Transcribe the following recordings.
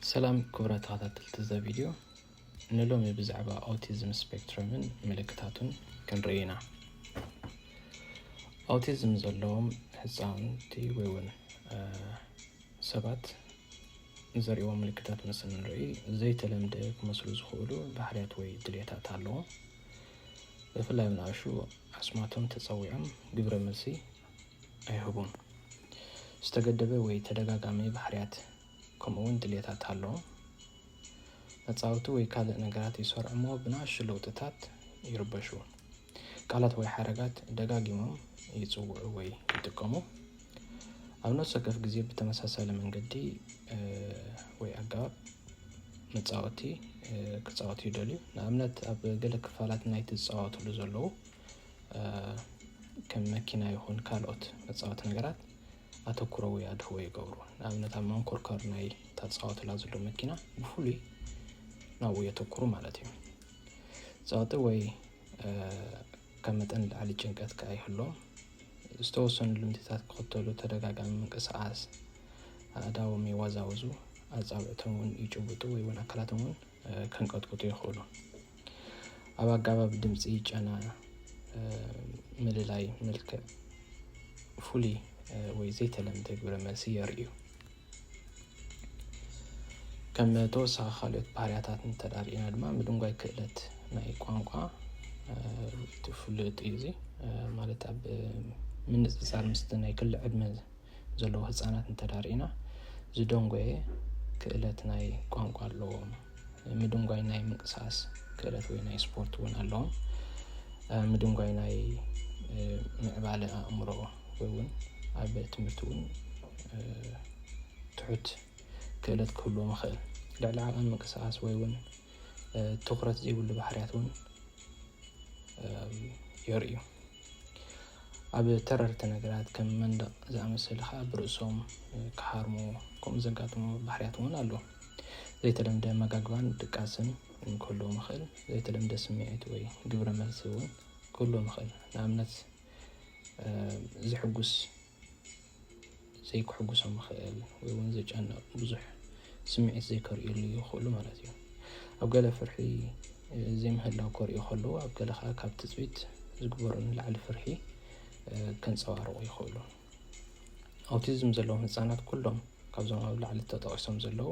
ሰላም ክቡራት ተኸታተልቲ እዛ ቪድዮ፣ ንሎሚ ብዛዕባ ኣውቲዝም ስፔክትረምን ምልክታቱን ክንርኢ ኢና። ኣውቲዝም ዘለዎም ህፃውንቲ ወይ እውን ሰባት ዘርእዎም ምልክታት ምስ እንርኢ፣ ዘይተለምደ ክመስሉ ዝኽእሉ ባህርያት ወይ ድልየታት ኣለዎም። ብፍላይ ንኣሹ ኣስማቶም ተፀዊዖም ግብረ መልሲ ኣይህቡን። ዝተገደበ ወይ ተደጋጋሚ ባህርያት ከምኡውን ድሌታት ኣለዎም። መጻወቲ ወይ ካልእ ነገራት ይሰርዑ እሞ ብንኣሽቱ ለውጥታት ይርበሹ። ቃላት ወይ ሓረጋት ደጋጊሞም ይጽውዑ ወይ ይጥቀሙ። ኣብ ነፍሲ ወከፍ ግዜ ብተመሳሳሊ መንገዲ ወይ ኣገባብ መጻወቲ ክጻወቱ ይደልዩ። ንኣብነት ኣብ ገለ ክፋላት ናይቲ ዝጻወትሉ ዘለዉ ከም መኪና ይኹን ካልኦት መጻወቲ ነገራት ኣተኩሮ ወይ ኣድህቦ ይገብሩ። ንኣብነት ኣብ መንኮርኮር ናይ ታጻወትላ ዘሎ መኪና ብፍሉይ ናብኡ የተኩሩ ማለት እዩ። ጸቕጢ ወይ ካብ መጠን ላዕሊ ጭንቀት ከኣ ይህሎም። ዝተወሰኑ ልምድታት ክኽተሉ ተደጋጋሚ ምንቅስቓስ፣ ኣእዳዎም የዋዛወዙ፣ ኣጻብዕቶም እውን ይጭብጡ ወይ እውን ኣካላቶም እውን ከንቀጥቅጡ ይኽእሉ። ኣብ ኣጋባብ ድምጺ ጨና ምልላይ መልክዕ ፍሉይ ወይ ዘይተለምደ ግብረ መልሲ የርእዩ። ከም ተወሳኺ ካልኦት ባህርያታት እንተዳርኢና ድማ ምድንጓይ ክእለት ናይ ቋንቋ እቲ ፍሉጥ እዩ። እዚ ማለት ኣብ ምንጽጻር ምስቲ ናይ ክሊ ዕድመ ዘለዉ ህፃናት እንተዳርኢና ዝደንጎየ ክእለት ናይ ቋንቋ ኣለዎም። ምድንጓይ ናይ ምንቅስቃስ ክእለት ወይ ናይ ስፖርት እውን ኣለዎም። ምድንጓይ ናይ ምዕባለ ኣእምሮ ወይ እውን ኣብ ትምህርቲ እውን ትሑት ክእለት ክህልዎም ይኽእል። ልዕሊ ዓቐን ምንቅስቃስ ወይ እውን ትኹረት ዘይብሉ ባህርያት እውን የርእዩ። ኣብ ተረርቲ ነገራት ከም መንደቕ ዝኣመሰለ ከዓ ብርእሶም ክሃርሙ ከምኡ ዘጋጥሙ ባህርያት እውን ኣሎ። ዘይተለምደ መጋግባን ድቃስን ክህልዎም ይኽእል። ዘይተለምደ ስምዒት ወይ ግብረ መልሲ እውን ክህልዎም ይኽእል። ንኣብነት ዝሕጉስ ዘይክሕጉሶም ይኽእል ወይ እውን ዘጨንቕ ብዙሕ ስምዒት ዘይከርእየሉ ይኽእሉ ማለት እዩ። ኣብ ገለ ፍርሒ ዘይምህላው ከርእዩ ከለዉ ኣብ ገለ ከዓ ካብ ትፅቢት ዝግበሩ ንላዕሊ ፍርሒ ከንፀባርቑ ይኽእሉ። ኣውቲዝም ዘለዎም ህፃናት ኩሎም ካብዞም ኣብ ላዕሊ ተጠቒሶም ዘለዉ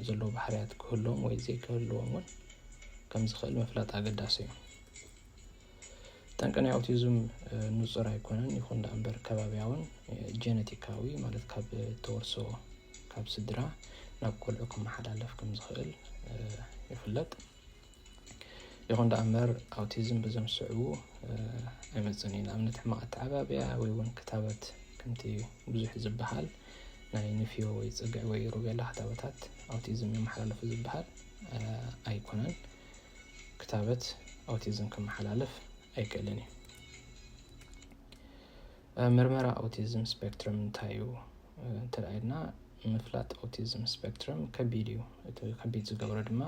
ዘለዉ ባህርያት ክህልዎም ወይ ዘይክህልዎም እውን ከም ዝኽእል ምፍላጥ ኣገዳሲ እዩ። ጠንቂ ናይ ኣውቲዝም ንፁር ኣይኮነን፣ ይኹን ደኣ እምበር ከባብያውን ጀነቲካዊ ማለት ካብ ተወርሶ ካብ ስድራ ናብ ቆልዑ ክመሓላለፍ ከም ዝኽእል ይፍለጥ። ይኹን ደኣ እምበር ኣውቲዝም በዞም ዝስዕቡ ኣይመፅን እዩ። ንኣብነት ሕማቕ ኣተዓባብያ ወይ እውን ክታበት ከምቲ ብዙሕ ዝበሃል ናይ ንፍዮ ወይ ፅግዒ ወይ ሩቤላ ክታበታት ኣውቲዝም የመሓላልፉ ዝበሃል ኣይኮነን። ክታበት ኣውቲዝም ክመሓላለፍ ኣይክእልን እዩ። ምርመራ ኣውቲዝም ስፔክትረም እንታይ እዩ እንተደኣ ኢልና ምፍላጥ ኣውቲዝም ስፔክትረም ከቢድ እዩ። እቲ ከቢድ ዝገብሮ ድማ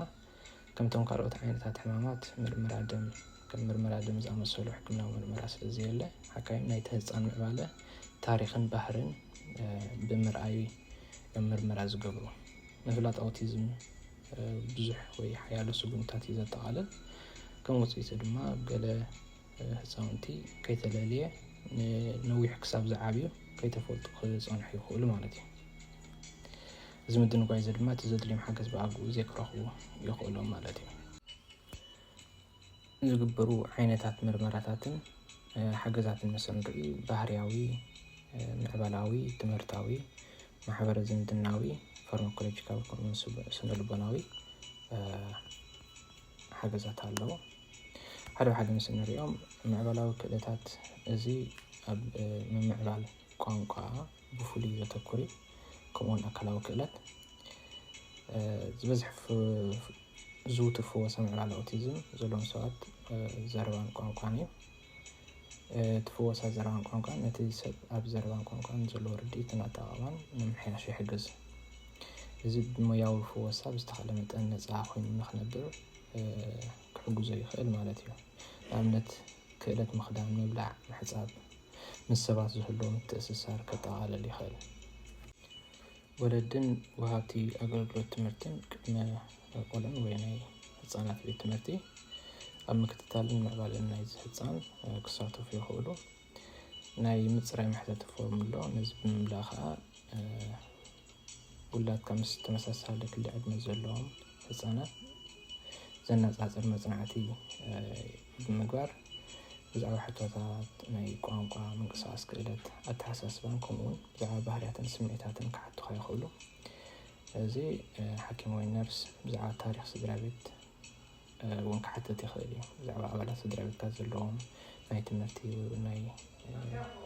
ከምቶም ካልኦት ዓይነታት ሕማማት ምርመራ ደም ከም ምርመራ ደም ዝኣመሰሉ ሕክምናዊ ምርመራ ስለ ዘየለ ሓካይም ናይቲ ህፃን ምዕባለ ታሪኽን ባህርን ብምርኣይ እዮም ምርመራ ዝገብሩ። ምፍላጥ ኣውቲዝም ብዙሕ ወይ ሓያሎ ስጉምትታት እዩ ዘጠቓልል። ከም ውፅኢቱ ድማ ኣብ ገለ ህፃውንቲ ከይተለልየ ንነዊሕ ክሳብ ዝዓብዩ ከይተፈልጡ ክፀንሑ ይኽእሉ ማለት እዩ። እዚ ምድንጓይ እዚ ድማ እቲ ዘድልዮም ሓገዝ ብኣግኡ ዘይክረኽቡ ይኽእሎም ማለት እዩ። ዝግበሩ ዓይነታት ምርመራታትን ሓገዛትን ምስ እንርኢ ባህርያዊ፣ ምዕባላዊ፣ ትምህርታዊ፣ ማሕበረ ዝምድናዊ፣ ፋርማኮሎጂካዊ ከምኡ ስነ ልቦናዊ ሓገዛት ኣለዉ። ሓደ ብሓደ ምስ እንሪኦም ምዕባላዊ ክእለታት እዚ ኣብ ምምዕባል ቋንቋ ብፍሉይ ዘተኩር እዩ። ከምኡውን ኣካላዊ ክእለት ዝበዝሕ ዝውቱር ፈወሳ ምዕባለ ኣውቲዝም ዘለዎም ሰባት ዘረባን ቋንቋን እዩ። እቲ ፈወሳ ዘረባን ቋንቋን ነቲ ሰብ ኣብ ዘረባን ቋንቋን ዘለዎ ርድኢትን ኣጠቓቕማን ንምምሕያሽ ይሕግዝ። እዚ ብሞያዊ ፈወሳ ብዝተኻለ መጠን ነፃ ኮይኑ ንክነብር ክሕግዞ ይኽእል ማለት እዩ። ንኣብነት ክእለት ምኽዳን፣ ምብላዕ፣ ምሕፃብ፣ ምስ ሰባት ዝህልዎ ምትእስሳር ከጠቓልል ይኽእል። ወለድን ወሃብቲ ኣገልግሎት ትምህርትን ቅድመ ቆልዑን ወይ ናይ ህፃናት ቤት ትምህርቲ ኣብ ምክትታልን ምዕባለን ናይዚ ህፃን ክሳተፉ ይኽእሉ። ናይ ምፅራይ መሕተቲ ፎርም ኣሎ። ነዚ ብምምላእ ከዓ ውላድካ ምስ ተመሳሳሊ ክሊ ዕድመ ዘለዎም ህፃናት ዘነፃፅር መፅናዕቲ ብምግባር ብዛዕባ ሕቶታት ናይ ቋንቋ፣ ምንቅስቃስ ክእለት፣ ኣተሓሳስባን ከምኡውን ብዛዕባ ባህርያትን ስምዒታትን ክሓቱኻ ይኽእሉ። እዚ ሓኪም ወይ ነርስ ብዛዕባ ታሪኽ ስድራ ቤት እውን ክሓትት ይኽእል እዩ። ብዛዕባ ኣባላት ስድራ ቤትካ ዘለዎም ናይ ትምህርቲ ወይ እውን ናይ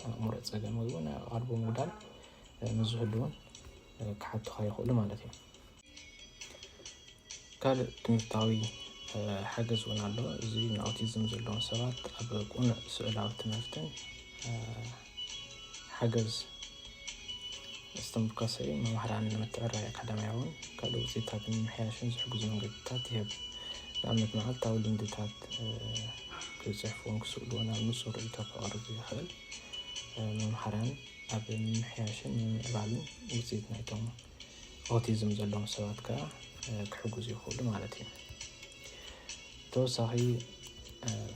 ኣእምሮ ፀገም ወይ እውን ኣቓልቦ ምጉዳል ምስ ዝህሉ እውን ክሓቱኻ ይኽእሉ ማለት እዩ። ካልእ ትምህርታዊ ሓገዝ እውን ኣሎ። እዚ ንኣውቲዝም ዘለዎም ሰባት ኣብ ቅኑዕ ስእላዊ ትምህርትን ሓገዝ ዝተምርኮሰ እዩ። መማህራን ንምትዕርራይ ኣካዳሚያውን ካልእ ውፅኢታት ንምምሕያሽን ዝሕግዙ መንገድታት ይህብ። ንኣብነት መዓልታዊ ልምድታት ክፅሕፉን ክስእሉን ኣብ ንፁር ርእይቶ ከቕርብ ይኽእል። መምሃራን ኣብ ምምሕያሽን ምምዕባልን ውፅኢት ናይቶም ኦቲዝም ዘለዎም ሰባት ከዓ ክሕግዙ ይኽእሉ ማለት እዩ። ተወሳኺ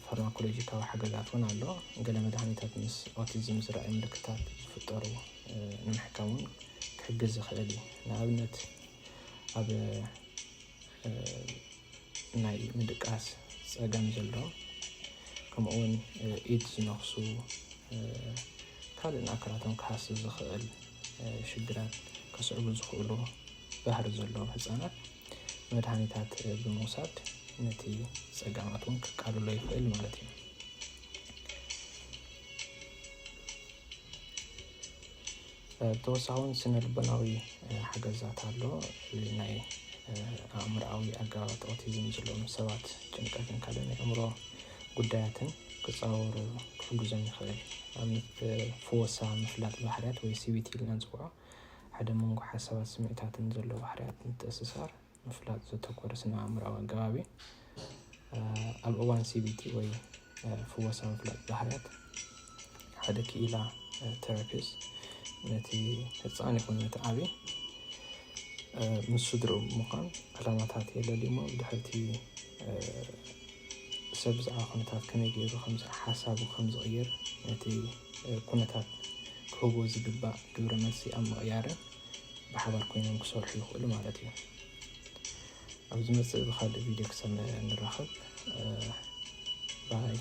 ፋርማኮሎጂካዊ ሓገዛት እውን ኣሎ። ገለ መድሃኒታት ምስ ኦቲዝም ዝረኣዩ ምልክታት ዝፍጠሩ ንምሕካም እውን ክሕግዝ ይኽእል እዩ። ንኣብነት ኣብ ናይ ምድቃስ ፀገም ዘሎ፣ ከምኡውን ኢድ ዝነኽሱ፣ ካልእ ንኣካላቶም ክሃስስ ዝኽእል ሽግራት ከስዕቡ ዝኽእሉ ባህሪ ዘለዎም ህፃናት መድሃኒታት ብምውሳድ ነቲ ፀገማት እውን ክቃልሎ ይኽእል ማለት እዩ። ብተወሳኺ እውን ስነ ልቦናዊ ሓገዛት ኣሎ። ናይ ኣእምሮኣዊ ኣገባባት ኦቲዝም ዘለዎም ሰባት ጭንቀትን ካልእ ናይ ኣእምሮ ጉዳያትን ክፃወሩ ክሕግዞም ይኽእል። ኣብነት ፍወሳ ምፍላጥ ባህርያት ወይ ሲቢቲ ኢልና ንፅውዖ ሓደ መንጎ ሓሳባት ስምዒታትን ዘሎ ባህርያት ምትእስሳር ምፍላጥ ዘተኮረ ስነ ኣእምሮኣዊ ኣገባብ እዩ። ኣብ እዋን ሲቢቲ ወይ ፍወሳ ምፍላጥ ባህርያት ሓደ ክኢላ ቴራፒስት ነቲ ህፃን ይኹን ነቲ ዓቢ ምስ ስድርኡ ብምዃን ዕላማታት የለልዩ እሞ ብድሕርቲ ሰብ ብዛዕባ ኩነታት ከመይ ገይሩ ሓሳቡ ከም ዝቕይር ነቲ ኩነታት ክህቦ ዝግባእ ግብረ መልሲ ኣብ ምቕያርን ብሓባር ኮይኖም ክሰርሑ ይኽእሉ ማለት እዩ። ኣብ ዝመፅእ ብካልእ ቪድዮ ክሳብ ንራኸብ ባይ።